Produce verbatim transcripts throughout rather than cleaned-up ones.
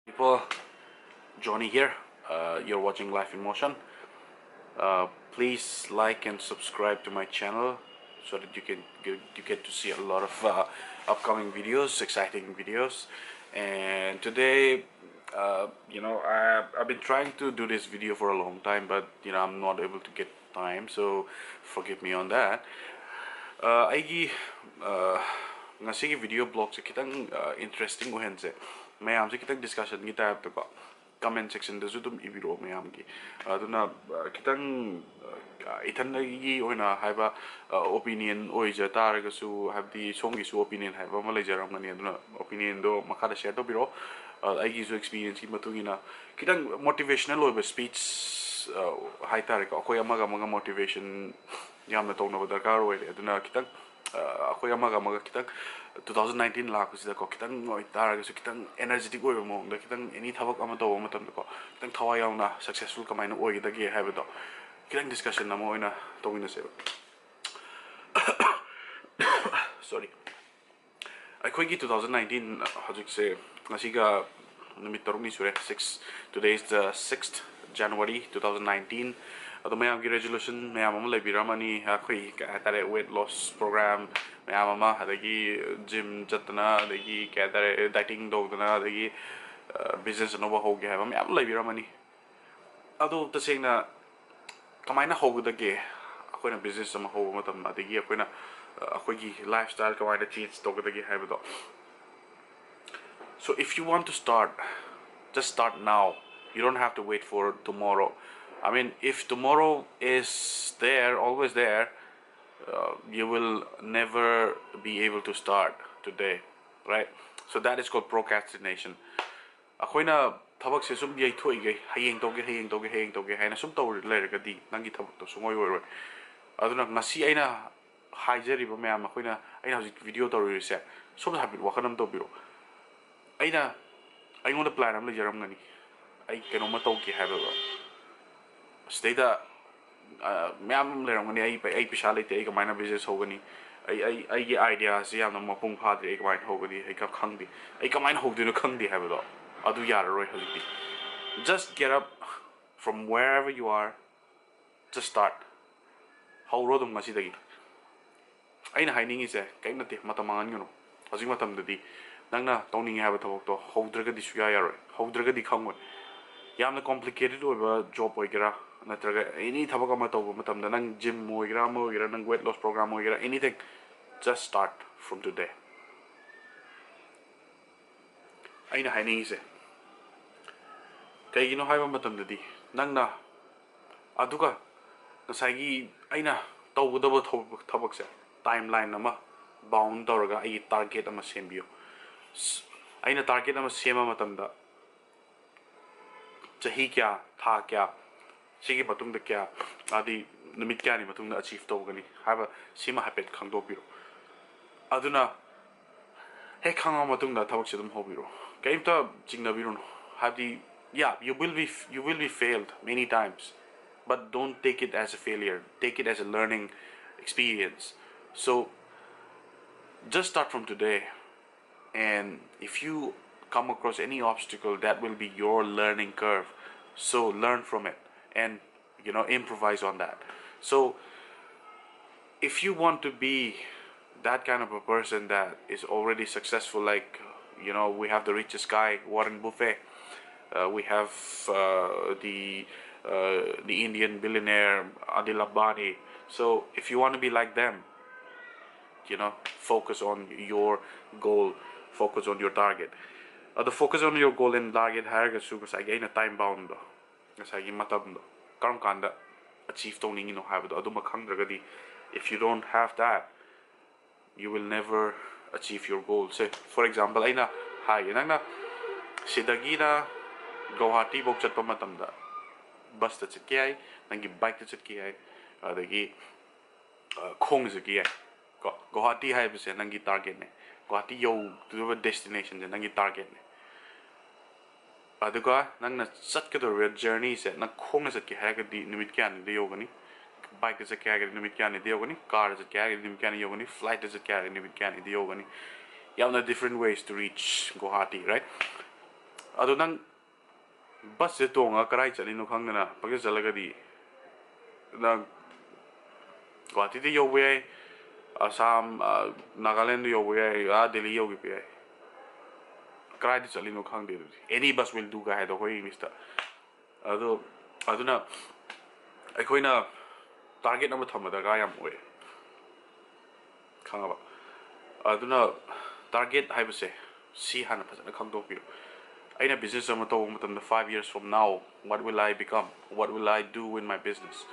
People, Johnny here. Uh, you're watching Life in Motion. Uh, please like and subscribe to my channel so that you can you, you get to see a lot of uh, upcoming videos, exciting videos. And today, uh, you know, I, I've been trying to do this video for a long time, but you know, I'm not able to get time, so forgive me on that. Uh, ꯑꯩꯒꯤ uh, ꯉꯁꯤꯒꯤ video blog ꯁꯦ ꯈꯤꯇꯪ uh, interesting ꯑꯣꯏꯍꯟꯁꯦ꯫ ꯃꯌꯥꯝꯁꯦ ꯈꯤꯇꯪ discussion ꯒꯤ type ꯇꯀꯣ, comment section ꯗꯁꯨ ꯑꯗꯨꯝ ꯏꯕꯤꯔꯛꯑꯣ ꯃꯌꯥꯝꯒꯤ꯫ ꯑꯗꯨꯅ uh, ꯈꯤꯇꯪ uh, ꯏꯊꯟꯗꯒꯤ ꯑꯣꯏꯅ ꯍꯥꯏꯕ opinion ꯑꯣꯏꯖ ꯇꯥꯔꯒꯁꯨ, ꯍꯥꯏꯕꯗꯤ ꯁꯣꯝꯒꯤꯁꯨ opinion ꯍꯥꯏꯕ ꯑꯃ ꯂꯩꯖꯔꯝꯒꯅꯤ, ꯑꯗꯨꯅ opinion ꯗꯣ ꯃꯈꯥꯗ share ꯇꯧꯕꯤꯔꯛꯑꯣ꯫ Uh, ꯑꯩꯒꯤꯁꯨ experience ꯀꯤ ꯃꯇꯨꯡ ꯏꯟꯅ ꯈꯤꯇꯪ motivational ꯑꯣꯏꯕ speech uh, ꯍꯥꯏꯇꯥꯔꯦꯀꯣ, ꯑꯩꯈꯣꯏ ꯑꯃꯒ ꯑꯃꯒ motivation ꯌꯥꯝꯅ ꯇꯧꯅꯕ ꯗꯔꯀꯥꯔ ꯑꯣꯏꯔꯦ꯫ ꯑꯗꯨꯅ ꯈꯤꯇꯪ uh, ꯑꯩꯈꯣꯏ ꯑꯃꯒ ꯑꯃꯒ ꯈꯤꯇꯪ two thousand nineteen ꯂꯥꯛꯄꯁꯤꯗꯀꯣ, ꯈꯤꯇꯪ ꯑꯣꯏꯇꯥꯔꯒꯁꯨ ꯈꯤꯇꯪ energetic ꯑꯣꯏꯕ ꯃꯑꯣꯡꯗ, ꯈꯤꯇꯪ any ꯊꯕꯛ ꯑꯃ ꯇꯧꯕ ꯃꯇꯝꯗꯀꯣ, ꯈꯤꯇꯪ ꯊꯋꯥꯏ ꯌꯥꯎꯅ successful ꯀꯃꯥꯏꯅ ꯑꯣꯏꯒꯗꯒꯦ ꯍꯥꯏꯕꯗꯣ ꯈꯤꯇꯪ discussion ꯑꯃ ꯑꯣꯏꯅ ꯇꯧꯃꯤꯟꯅꯁꯦꯕ꯫ Sorry꯫ ꯑꯩꯈꯣꯏꯒꯤ two thousand nineteen ꯍꯧꯖꯤꯛꯁꯦ, ꯉꯁꯤꯒ ꯅꯨꯃꯤꯠ ꯇꯔꯨꯛꯅꯤ ꯁꯨꯔꯦ꯫ Six, today is the sixth January two thousand nineteen꯫ ꯑꯗꯣ ꯃꯌꯥꯝꯒꯤ resolution ꯃꯌꯥꯝ ꯑꯃ ꯂꯩꯕꯤꯔꯝꯃꯅꯤ, ꯑꯩꯈꯣꯏ ꯀꯩ ꯍꯥꯏꯇꯥꯔꯦ, weight loss program ꯃꯌꯥꯝ ꯑꯃ, ꯑꯗꯒꯤ gym ꯆꯠꯇꯅ, ꯑꯗꯒꯤ ꯀꯩ ꯍꯥꯏꯇꯥꯔꯦ, dieting ꯇꯧꯗꯅ, ꯑꯗꯒꯤ business ꯑꯅꯧꯕ ꯍꯧꯒꯦ ꯍꯥꯏꯕ ꯃꯌꯥꯝ ꯂꯩꯕꯤꯔꯝꯃꯅꯤ꯫ ꯑꯗꯣ ꯇꯁꯦꯡꯅ ꯀꯃꯥꯏꯅ ꯍꯧꯒꯗꯒꯦ? ꯑꯩꯈꯣꯏꯅ business ꯑꯃ ꯍꯧꯕ ꯃꯇꯝꯗ, ꯑꯗꯒꯤ ꯑꯩꯈꯣꯏꯅ ꯑꯩꯈꯣꯏꯒꯤ lifestyle ꯀꯃꯥꯏꯅ change ꯇꯧꯒꯗꯒꯦ ꯍꯥꯏꯕꯗꯣ꯫ So if you want to start, just start now. You don't have to wait for tomorrow. I mean, if tomorrow is there, always there, uh, you will never be able to start today, right? So that is called procrastination. ꯑꯩꯈꯣꯏꯅ ꯊꯕꯛꯁꯦ ꯁꯨꯝ ꯌꯩꯊꯣꯛꯏꯈꯩ, ꯍꯌꯦꯡ ꯇꯧꯒꯦ, ꯍꯌꯦꯡ ꯇꯧꯒꯦ, ꯍꯌꯦꯡ ꯇꯧꯒꯦ ꯍꯥꯏꯅ ꯁꯨꯝ ꯇꯧꯔ ꯂꯩꯔꯒꯗꯤ ꯅꯪꯒꯤ ꯊꯕꯛꯇꯣ ꯁꯨꯡꯑꯣꯏ ꯑꯣꯏꯔꯣꯏ꯫ ꯑꯗꯨꯅ ꯉꯁꯤ ꯑꯩꯅ ꯍꯥꯏꯖꯔꯤꯕ ꯃꯌꯥꯝ, ꯑꯩꯈꯣꯏꯅ, ꯑꯩꯅ ꯍꯧꯖꯤꯛ video ꯇꯧꯔꯤꯁꯦ, ꯁꯣꯝꯗ ꯍꯥꯏꯐꯦꯠ ꯋꯥꯈꯜ ꯑꯃ ꯇꯧꯕꯤꯔꯣ꯫ ꯑꯩꯅ, ꯑꯩꯉꯣꯟꯗ plan ꯑꯃ ꯂꯩꯖꯔꯝꯒꯅꯤ, ꯑꯩ ꯀꯩꯅꯣꯝꯃ ꯇꯧꯒꯦ ꯍꯥꯏꯕꯗꯣ꯫ ꯁꯤꯗꯩꯗ ꯑ, ꯃꯌꯥꯝ ꯑꯃ ꯂꯩꯔꯝꯒꯅꯤ, ꯑꯩ, ꯑꯩ ꯄꯩꯁꯥ ꯂꯩꯇꯦ, ꯑꯩ ꯀꯃꯥꯏꯅ business ꯍꯧꯒꯅꯤ, ꯑꯩ, ꯑꯩ, ꯑꯩꯒꯤ idea ꯁꯤ ꯌꯥꯝꯅ ꯃꯄꯨꯡ ꯐꯥꯗ꯭ꯔꯤ, ꯑꯩ ꯀꯃꯥꯏꯅ ꯍꯧꯒꯅꯤ, ꯑꯩ ꯈ-, ꯈꯪꯗꯦ, ꯑꯩ ꯀꯃꯥꯏꯅ ꯍꯧꯗꯣꯏꯅꯣ ꯈꯪꯗꯦ ꯍꯥꯏꯕꯗꯣ꯫ ꯑꯗꯨ ꯌꯥꯔꯔꯣꯏ ꯍꯧꯖꯤꯛꯇꯤ. Just get up from wherever you are, just start. ꯍꯧꯔꯣ ꯑꯗꯨꯝ ꯉꯁꯤꯗꯒꯤ. ꯑꯩꯅ ꯍꯥꯏꯅꯤꯡꯉꯤꯁꯦ ꯀꯔꯤꯝ ꯅꯠꯇꯦ, ꯃꯇꯝ ꯃꯥꯡꯍꯟꯒꯅꯨ. ꯍꯧꯖꯤꯛ ꯃꯇꯝꯗꯗꯤ ꯅꯪꯅ ꯇꯧꯅꯤꯡꯉꯦ ꯍꯥꯏꯕ ꯊꯕꯛꯇꯣ ꯍꯧꯗ꯭ꯔꯒꯗꯤ ꯁꯨꯡꯌꯥ ꯌꯥꯔꯣꯏ. ꯍꯧꯗ꯭ꯔꯒꯗꯤ ꯈꯪꯉꯣꯏ. ꯌꯥꯝꯅ complicated ꯑꯣꯏꯕ job ꯑꯣꯏꯒꯦꯔꯥ, ꯅꯠꯇ꯭ꯔꯒ any ꯊꯕꯛ ꯑꯃ ꯇꯧꯕ ꯃꯇꯝꯗ, ꯅꯪ gym ꯑꯣꯏꯒꯦꯔꯥ, ꯑꯃ ꯑꯣꯏꯒꯦꯔꯥ, ꯅꯪ weight loss program ꯑꯣꯏꯒꯦꯔꯥ, anything, just start from today. ꯑꯩꯅ ꯍꯥꯏꯅꯤꯡꯉꯤꯁꯦ ꯀꯩꯒꯤꯅꯣ ꯍꯥꯏꯕ ꯃꯇꯝꯗꯗꯤ, ꯅꯪꯅ ꯑꯗꯨꯒ ꯉꯁꯥꯏꯒꯤ ꯑꯩꯅ ꯇꯧꯒꯗꯕ ꯊꯕꯛ- ꯊꯕꯛꯁꯦ timeline ꯑꯃ bound ꯇꯧꯔꯒ ꯑꯩꯒꯤ target ꯑꯃ ꯁꯦꯝꯕꯤꯌꯨ. ꯁ- ꯑꯩꯅ target ꯑꯃ ꯁꯦꯝꯕ ꯃꯇꯝꯗ, ꯆꯍꯤ ꯀꯌꯥ, ꯊꯥ ꯀꯌꯥ, ꯁꯤꯒꯤ ꯃꯇꯨꯡꯗ ꯀꯌꯥ, ꯍꯥꯏꯗꯤ ꯅꯨꯃꯤꯠ ꯀꯌꯥꯅꯤ ꯃꯇꯨꯡꯗ achieve ꯇꯧꯒꯅꯤ ꯍꯥꯏꯕ ꯁꯤꯃ ꯍꯥꯏꯐꯦꯠ ꯈꯪꯗꯣꯛꯄꯤꯔꯣ. ꯑꯗꯨꯅ ꯍꯦꯛ ꯈꯪꯉꯕ ꯃꯇꯨꯡꯗ ꯊꯕꯛꯁꯦ ꯑꯗꯨꯝ ꯍꯧꯕꯤꯔꯣ. ꯀꯩꯝꯇ ꯆꯤꯡꯅꯕꯤꯔꯨꯅꯨ. ꯍꯥꯏꯕꯗꯤ, yeah, you will be, you will be failed many times, but don't take it as a failure. Take it as a learning experience. So just start from today. And if you come across any obstacle, that will be your learning curve. So learn from it and, you know, improvise on that. So if you want to be that kind of a person that is already successful, like, you know, we have the richest guy, Warren Buffett. Uh, we have uh, the uh, the Indian billionaire Anil Ambani. So if you want to be like them, you know, focus on your goal, focus on your target. ꯑꯗꯣ focus on your goal and target ꯍꯥꯏꯔꯒꯁꯨ ꯉꯁꯥꯏꯒꯤ ꯑꯩꯅ time boundꯗꯣ, ꯉꯁꯥꯏꯒꯤ ꯃꯇꯝꯗꯣ, ꯀꯔꯝ ꯀꯥꯟꯗ achieve ꯇꯧꯅꯤꯡꯉꯤꯅꯣ ꯍꯥꯏꯕꯗꯣ, ꯑꯗꯨꯃ ꯈꯪꯗ꯭ꯔꯒꯗꯤ, if you don't have that, you will never achieve your goal. Say, for example, ꯑꯩꯅ ꯍꯥꯏꯒꯦ, ꯅꯪꯅ ꯁꯤꯗꯒꯤꯅ ꯒꯧꯍꯥꯇꯤꯐꯧ ꯆꯠꯄ ꯃꯇꯝꯗ, busꯇ ꯆꯠꯀꯦ ꯌꯥꯏ, ꯅꯪꯒꯤ bikeꯇ ꯆꯠꯀꯦ ꯌꯥꯏ, ꯑꯗꯒꯤ ꯑ, ꯈꯣꯡꯅ ꯆꯠꯀꯦ ꯌꯥꯏ. ꯀꯣ, ꯒꯧꯍꯥꯇꯤ ꯍꯥꯏꯕꯁꯦ ꯅꯪꯒꯤ targetꯅꯦ. ꯒꯧꯍꯥꯇꯤ ꯌꯧꯗꯣꯔꯤꯕ destinationꯁꯦ ꯅꯪꯒꯤ targetꯅꯦ. ꯑꯗꯨꯒ ꯅꯪꯅ ꯆꯠꯀꯗꯧꯔꯤꯕ journeyꯁꯦ, ꯅꯪ ꯈꯣꯡꯅ ꯆꯠꯀꯦ ꯍꯥꯏꯔꯒꯗꯤ ꯅꯨꯃꯤꯠ ꯀꯌꯥꯅꯤꯗ ꯌꯧꯒꯅꯤ? Bikeꯇ ꯆꯠꯀꯦ ꯍꯥꯏꯔꯒꯗꯤ ꯅꯨꯃꯤꯠ ꯀꯌꯥꯅꯤꯗ ꯌꯧꯒꯅꯤ? Carꯗ ꯆꯠꯀꯦ ꯍꯥꯏꯔꯒꯗꯤ ꯅꯨꯃꯤꯠ ꯀꯌꯥꯅꯤ ꯌꯧꯒꯅꯤ? Flightꯇ ꯆꯠꯀꯦ ꯍꯥꯏꯔꯒꯗꯤ ꯅꯨꯃꯤꯠ ꯀꯌꯥꯅꯤꯗ ꯌꯧꯒꯅꯤ? ꯌꯥꯝꯅ different ways to reach Guwahati, right? ꯑꯗꯣ ꯅꯪ ꯕꯁꯁꯦ ꯇꯣꯡꯉꯒ ꯀꯔꯥꯏ ꯆꯠꯂꯤꯅꯣ ꯈꯪꯗꯅ ꯄꯪꯆꯠ ꯆꯠꯂꯒꯗꯤ, ꯅꯪ ꯒꯨꯍꯥꯇꯤꯗ ꯌꯧꯕ ꯌꯥꯏ, ꯑꯁꯥꯝ, ꯑ, ꯅꯥꯒꯥꯂꯦꯟꯗ ꯌꯧꯕ ꯌꯥꯏ, ꯑꯥ ꯗꯦꯜꯂꯤ ꯌꯧꯈꯤꯕ ꯌꯥꯏ꯫ ꯀꯗꯥꯏꯗ ꯆꯠꯂꯤꯅꯣ ꯈꯪꯗꯦ꯫ ꯑꯗꯨꯗꯤ "Any bus will do" ꯀꯥꯏ ꯍꯥꯏꯗꯣ ꯑꯩꯈꯣꯏ ꯏꯪꯂꯤꯁꯇ꯫ ꯑꯗꯣ ꯑꯗꯨꯅ ꯑꯩꯈꯣꯏꯅ ꯇꯥꯔꯒꯦꯠ ꯑꯃ ꯊꯝꯕ ꯗꯔꯀꯥꯔ ꯌꯥꯝ ꯑꯣꯏ, ꯈꯪꯉꯕ? ꯑꯗꯨꯅ ꯇꯥꯔꯒꯦꯠ ꯍꯥꯏꯕꯁꯦ ꯁꯤ ꯍꯥꯟꯅ ꯐꯖꯅ ꯈꯪꯗꯣꯛꯄꯤꯌꯨ꯫ ꯑꯩꯅ ꯕꯤꯖꯤꯅꯦꯁ ꯑꯃ ꯇꯧꯕ ꯃꯇꯝꯗ, "Five years from now, what will I become? What will I do in my business?"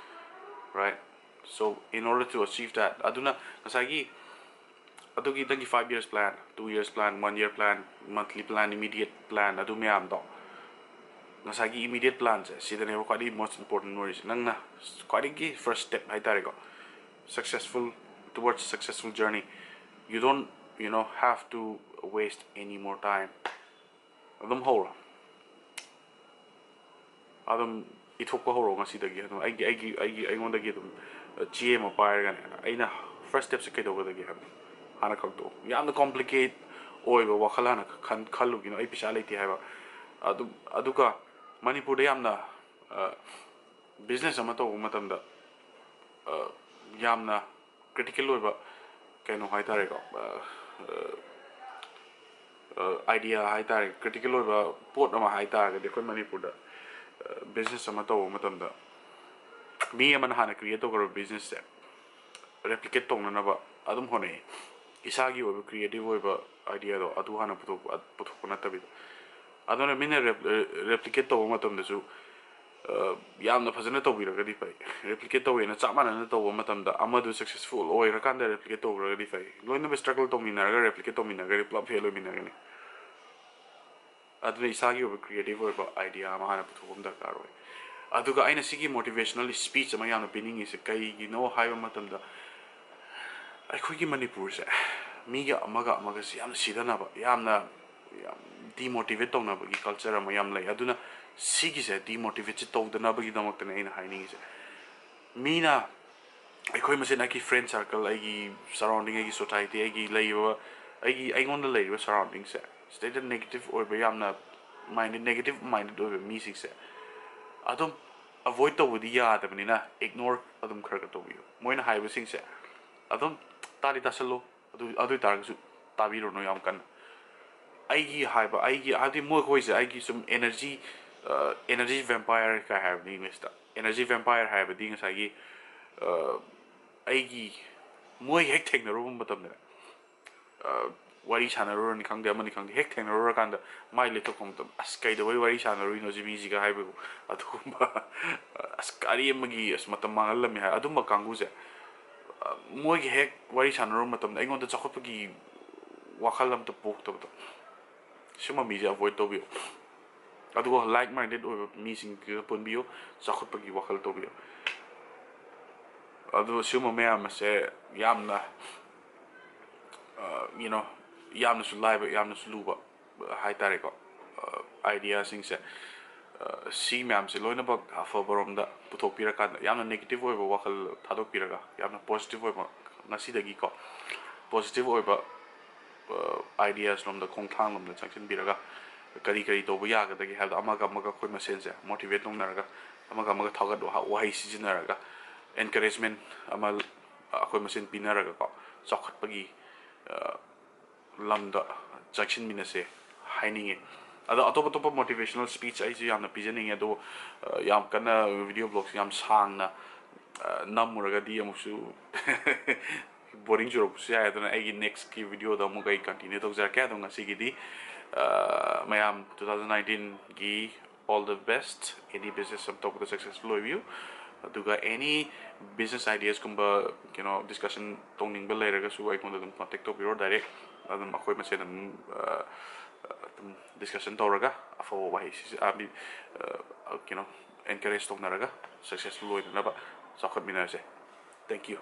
Right? So, in order to achieve that, ꯑꯗꯨꯅ ꯉꯁꯥꯏꯒꯤ ꯑꯗꯨꯒꯤ ꯅꯪꯒꯤ five years plan, two years plan, one year plan, monthly plan, immediate plan, ꯑꯗꯨ ꯃꯌꯥꯝꯗꯣ, ꯉꯁꯥꯏꯒꯤ immediate planꯁꯦ ꯁꯤꯗꯅꯦꯕ ꯈ꯭ꯋꯥꯏꯗꯒꯤ most important ꯑꯣꯏꯔꯤꯁꯦ꯫ ꯅꯪꯅ ꯈ꯭ꯋꯥꯏꯗꯒꯤ first step ꯍꯥꯏꯇꯥꯔꯦꯀꯣ, successful, towards successful journey, you don't, you know, have to waste any more time. ꯑꯗꯨꯝ ꯍꯧꯔꯣ, ꯑꯗꯨꯝ ꯏꯊꯣꯛꯄ ꯍꯧꯔꯣ ꯉꯁꯤꯗꯒꯤ꯫ ꯑꯗꯨꯝ ꯑꯩꯒꯤ ꯑꯩꯒꯤ ꯑꯩꯒꯤ ꯑꯩꯉꯣꯟꯗꯒꯤ ꯑꯗꯨꯝ ꯆꯦ ꯑꯃ ꯄꯥꯏꯔꯒꯅꯦ, ꯑꯩꯅ first stepꯁꯦ ꯀꯩꯗꯧꯒꯗꯒꯦ ꯍꯥꯏꯕꯗꯣ ꯍꯥꯟꯅ ꯈꯪꯗꯣꯛꯑꯣ꯫ ꯌꯥꯝꯅ complicate ꯑꯣꯏꯕ ꯋꯥꯈꯜ ꯍꯥꯟꯅ ꯈꯟ ꯈꯜꯂꯨꯒꯤꯅꯣ, "ꯑꯩ ꯄꯩꯁꯥ ꯂꯩꯇꯦ" ꯍꯥꯏꯕ꯫ ꯑꯗꯨꯝ, ꯑꯗꯨꯒ ꯃꯅꯤꯄꯨꯔꯗ ꯌꯥꯝꯅ, ꯑ, ꯕꯤꯖꯤꯅꯦꯁ ꯑꯃ ꯇꯧꯕ ꯃꯇꯝꯗ, ꯑ, ꯌꯥꯝꯅ critical ꯑꯣꯏꯕ ꯀꯩꯅꯣ ꯍꯥꯏꯇꯥꯔꯦꯀꯣ, ꯑ, ꯑ, ꯑ, idea ꯍꯥꯏꯇꯥꯔꯦ, critical ꯑꯣꯏꯕ ꯄꯣꯠ ꯑꯃ ꯍꯥꯏꯇꯥꯔꯒꯗꯤ, ꯑꯩꯈꯣꯏ ꯃꯅꯤꯄꯨꯔꯗ, ꯑ, ꯕꯤꯖꯤꯅꯦꯁ ꯑꯃ ꯇꯧꯕ ꯃꯇꯝꯗ, ꯃꯤ ꯑꯃꯅ ꯍꯥꯟꯅ create ꯇꯧꯈ꯭ꯔꯕ ꯕꯤꯖꯤꯅꯦꯁꯁꯦ replicate ꯇꯧꯅꯅꯕ ꯑꯗꯨꯝ ꯍꯣꯠꯅꯩ꯫ ꯏꯁꯥꯒꯤ ꯑꯣꯏꯕ creative ꯑꯣꯏꯕ ideaꯗꯣ ꯑꯗꯨ ꯍꯥꯟꯅ ꯄꯨꯊꯣꯛꯄ, ꯄꯨꯊꯣꯛꯄ ꯅꯠꯇꯕꯤꯗ꯫ ꯑꯗꯨꯅ ꯃꯤꯅ rep-, replicate ꯇꯧꯕ ꯃꯇꯝꯗꯁꯨ, ꯑ, ꯌꯥꯝꯅ ꯐꯖꯅ ꯇꯧꯕꯤꯔꯒꯗꯤ ꯐꯩ꯫ Replicate ꯇꯧꯋꯦꯅ ꯆꯞ ꯃꯥꯟꯅꯅ ꯇꯧꯕ ꯃꯇꯝꯗ ꯑꯃꯗꯨ successful ꯑꯣꯏꯔꯀꯥꯟꯗ replicate ꯇꯧꯈ꯭ꯔꯒꯗꯤ ꯐꯩ꯫ ꯂꯣꯏꯅꯃꯛ struggle ꯇꯧꯃꯤꯟꯅꯔꯒ replicate ꯇꯧꯃꯤꯟꯅꯔꯒꯗꯤ ꯄꯨꯂꯞ fail ꯑꯣꯏꯃꯤꯟꯅꯒꯅꯤ꯫ ꯑꯗꯨꯅ ꯏꯁꯥꯒꯤ ꯑꯣꯏꯕ creative ꯑꯣꯏꯕ idea ꯑꯃ ꯍꯥꯟꯅ ꯄꯨꯊꯣꯛꯄ ꯑꯃ ꯗꯔꯀꯥꯔ ꯑꯣꯏ꯫ ꯑꯗꯨꯒ ꯑꯩꯅ ꯁꯤꯒꯤ motivational speech ꯑꯃ ꯌꯥꯝꯅ ꯄꯤꯅꯤꯡꯉꯤꯁꯦ ꯀꯩꯒꯤꯅꯣ ꯍꯥꯏꯕ ꯃꯇꯝꯗ, ꯑꯩꯈꯣꯏꯒꯤ ꯃꯅꯤꯄꯨꯔꯁꯦ ꯃꯤꯒ ꯑꯃꯒ ꯑꯃꯒꯁꯦ ꯌꯥꯝꯅ ꯁꯤꯊꯅꯕ, ꯌꯥꯝꯅ, ꯌꯥꯝ demotivate ꯇꯧꯅꯕꯒꯤ culture ꯑꯃ ꯌꯥꯝ ꯂꯩ꯫ ꯑꯗꯨꯅ ꯁꯤꯒꯤꯁꯦ demotivateꯁꯦ ꯇꯧꯗꯅꯕꯒꯤꯗꯃꯛꯇꯅꯦ ꯑꯩꯅ ꯍꯥꯏꯅꯤꯡꯉꯤꯁꯦ꯫ ꯃꯤꯅ ꯑꯩꯈꯣꯏ ꯃꯁꯦꯟ, ꯑꯩꯒꯤ friend circle, ꯑꯩꯒꯤ surrounding, ꯑꯩꯒꯤ society, ꯑꯩꯒꯤ ꯂꯩꯔꯤꯕ, ꯑꯩꯒꯤ, ꯑꯩꯉꯣꯟꯗ ꯂꯩꯔꯤꯕ surroundingꯁꯦ ꯁꯤꯗꯩꯗ negative ꯑꯣꯏꯕ ꯌꯥꯝꯅ minded, negative minded ꯑꯣꯏꯕ ꯃꯤꯁꯤꯡꯁꯦ ꯑꯗꯨꯝ avoid ꯇꯧꯕꯗꯤ ꯌꯥꯗꯕꯅꯤꯅ, ignore ꯑꯗꯨꯝ ꯈꯔ ꯈꯔ ꯇꯧꯕꯤꯌꯨ꯫ ꯃꯣꯏꯅ ꯍꯥꯏꯕꯁꯤꯡꯁꯦ ꯑꯗꯨꯝ ꯇꯥꯗꯤ ꯇꯥꯁꯜꯂꯨ, ꯑꯗꯨ ꯑꯗꯨ ꯑꯣꯏ ꯇꯥꯔꯒꯁꯨ ꯇꯥꯕꯤꯔꯨꯅꯨ ꯌꯥꯝ ꯀꯟꯅ꯫ ꯑꯩꯒꯤ ꯍꯥꯏꯕ, ꯑꯩꯒꯤ ꯍꯥꯏꯕꯗꯤ ꯃꯣꯏꯈꯣꯏꯁꯦ ꯑꯩꯒꯤ ꯁꯨꯝ energy, energy vampire ꯀꯥꯏ ꯍꯥꯏꯕꯅꯤ English ꯇ꯫ Energy vampire ꯍꯥꯏꯕꯗꯤ ꯉꯁꯥꯏꯒꯤ, ꯑ, ꯑꯩꯒꯤ, ꯃꯣꯏ ꯍꯦꯛ ꯊꯦꯡꯅꯔꯨꯕ ꯃꯇꯝꯗꯅꯦ, ꯑ, ꯋꯥꯔꯤ ꯁꯥꯟꯅꯔꯨꯔꯅꯤ ꯈꯪꯗꯦ, ꯑꯃꯅꯤ ꯈꯪꯗꯦ, ꯍꯦꯛ ꯊꯦꯡꯅꯔꯨꯔꯀꯥꯟꯗ ꯃꯥꯏ ꯂꯦꯞꯊꯣꯛꯄ ꯃꯇꯝꯗ, "ꯑꯁ, ꯀꯩꯗꯧꯕꯩ ꯋꯥꯔꯤ ꯁꯥꯟꯅꯔꯨꯏꯅꯣ ꯁꯤ ꯃꯤꯁꯤꯒ?" ꯍꯥꯏꯕꯒꯨꯝ ꯑꯗꯨꯒꯨꯝꯕ, "ꯑꯁ, ꯑꯔꯦꯝꯕꯒꯤ, ꯑꯁ, ꯃꯇꯝ ꯃꯥꯡꯍꯜꯂꯝꯃꯦ" ꯍꯥꯏ ꯑꯗꯨꯝꯕ ꯀꯥꯡꯕꯨꯁꯦ, ꯑ, ꯃꯣꯏꯒ ꯍꯦꯛ ꯋꯥꯔꯤ ꯁꯥꯟꯅꯔꯨꯕ ꯃꯇꯝꯗ ꯑꯩꯉꯣꯟꯗ ꯆꯥꯎꯈꯠꯄꯒꯤ ꯋꯥꯈꯜ ꯑꯝꯇ ꯄꯣꯛꯇꯕꯗꯣ, ꯁꯤꯒꯨꯝꯕ ꯃꯤꯁꯦ avoid ꯇꯧꯕꯤꯌꯨ꯫ ꯑꯗꯨꯒ like minded ꯑꯣꯏꯕ ꯃꯤꯁꯤꯡꯒ ꯄꯨꯟꯕꯤꯌꯨ, ꯆꯥꯎꯈꯠꯄꯒꯤ ꯋꯥꯈꯜ ꯇꯧꯕꯤꯌꯨ꯫ ꯑꯗꯨ ꯁꯤꯒꯨꯝꯕ ꯃꯌꯥꯝ ꯑꯁꯦ ꯌꯥꯝꯅ, ꯑ, you know, ꯌꯥꯝꯅꯁꯨ ꯂꯥꯏꯕ, ꯌꯥꯝꯅꯁꯨ ꯂꯨꯕ, ꯑ, ꯍꯥꯏꯇꯥꯔꯦꯀꯣ, ꯑ, idea ꯁꯤꯡꯁꯦ, ꯑ, ꯁꯤ ꯃꯌꯥꯝꯁꯦ ꯂꯣꯏꯅꯃꯛ ꯑꯐꯕꯔꯣꯝꯗ ꯄꯨꯊꯣꯛꯄꯤꯔꯀꯥꯟꯗ, ꯌꯥꯝꯅ negative ꯑꯣꯏꯕ ꯋꯥꯈꯜ ꯊꯥꯗꯣꯛꯄꯤꯔꯒ, ꯌꯥꯝꯅ positive ꯑꯣꯏꯕ, ꯉꯁꯤꯗꯒꯤꯀꯣ, positive ꯑꯣꯏꯕ, ꯑ, ideas ꯂꯣꯝꯗ, ꯈꯣꯡꯊꯥꯡ ꯂꯣꯝꯗ ꯆꯪꯁꯤꯟꯕꯤꯔꯒ, ꯀꯔꯤ ꯀꯔꯤ ꯇꯧꯕ ꯌꯥꯒꯗꯒꯦ ꯍꯥꯏꯕꯗ, ꯑꯃꯒ ꯑꯃꯒ ꯑꯩꯈꯣꯏ ꯃꯁꯦꯟꯁꯦ motivate ꯇꯧꯅꯔꯒ, ꯑꯃꯒ ꯑꯃꯒ ꯊꯥꯒꯠ ꯋꯥꯍ-, ꯋꯥꯍꯩ ꯁꯤꯖꯤꯟꯅꯔꯒ, encouragement ꯑꯃ ꯑꯩꯈꯣꯏ ꯃꯁꯦꯟ ꯄꯤꯅꯔꯒꯀꯣ, ꯆꯥꯎꯈꯠꯄꯒꯤ, ꯑ, ꯂꯝꯗ ꯆꯪꯁꯤꯟꯃꯤꯟꯅꯁꯦ ꯍꯥꯏꯅꯤꯡꯉꯤ꯫ ꯑꯗꯣ ꯑꯇꯣꯞ ꯑꯇꯣꯞꯄ motivational speech ꯑꯩꯁꯨ ꯌꯥꯝꯅ ꯄꯤꯖꯅꯤꯡꯉꯦ, ꯑꯗꯨꯕꯨ, ꯑ, ꯌꯥꯝ ꯀꯟꯅ video vlogs ꯌꯥꯝ ꯁꯥꯡꯅ, ꯑ, ꯅꯝꯃꯨꯔꯒꯗꯤ ꯑꯃꯨꯛꯁꯨ boring ꯆꯨꯔꯛꯄꯁꯨ ꯌꯥꯏ꯫ ꯑꯗꯨꯅ ꯑꯩꯒꯤ next ꯀꯤ video ꯗ ꯑꯃꯨꯛ ꯑꯩ continue ꯇꯧꯖꯔꯛꯀꯦ꯫ ꯑꯗꯣ ꯉꯁꯤꯒꯤꯗꯤ, ꯑ, ꯃꯌꯥꯝ two thousand nineteen ꯒꯤ all the best, any business ꯑꯃ ꯇꯧꯕꯗ successful ꯑꯣꯏꯕꯤꯌꯨ꯫ ꯑꯗꯨꯒ any business ideas ꯀꯨꯝꯕ, ꯀꯩꯅꯣ, discussion ꯇꯧꯅꯤꯡꯕ ꯂꯩꯔꯒꯁꯨ ꯑꯩꯉꯣꯟꯗ ꯑꯗꯨꯝ contact ꯇꯧꯕꯤꯔꯣ direct꯫ ꯑꯗꯨꯝ ꯑꯩꯈꯣꯏ ꯃꯁꯦꯟ ꯑꯗꯨꯝ, ꯑ, ꯑꯗꯨꯝ discussion ꯇꯧꯔꯒ ꯑꯐꯕ ꯋꯥꯍꯩ ꯁꯤꯁꯦ, ꯍꯥꯏꯕꯗꯤ, ꯑ, ꯀꯩꯅꯣ, encourage ꯇꯧꯅꯔꯒ successful ꯑꯣꯏꯅꯅꯕ ꯆꯥꯎꯈꯠꯃꯤꯟꯅꯔꯁꯦ꯫ Thank you꯫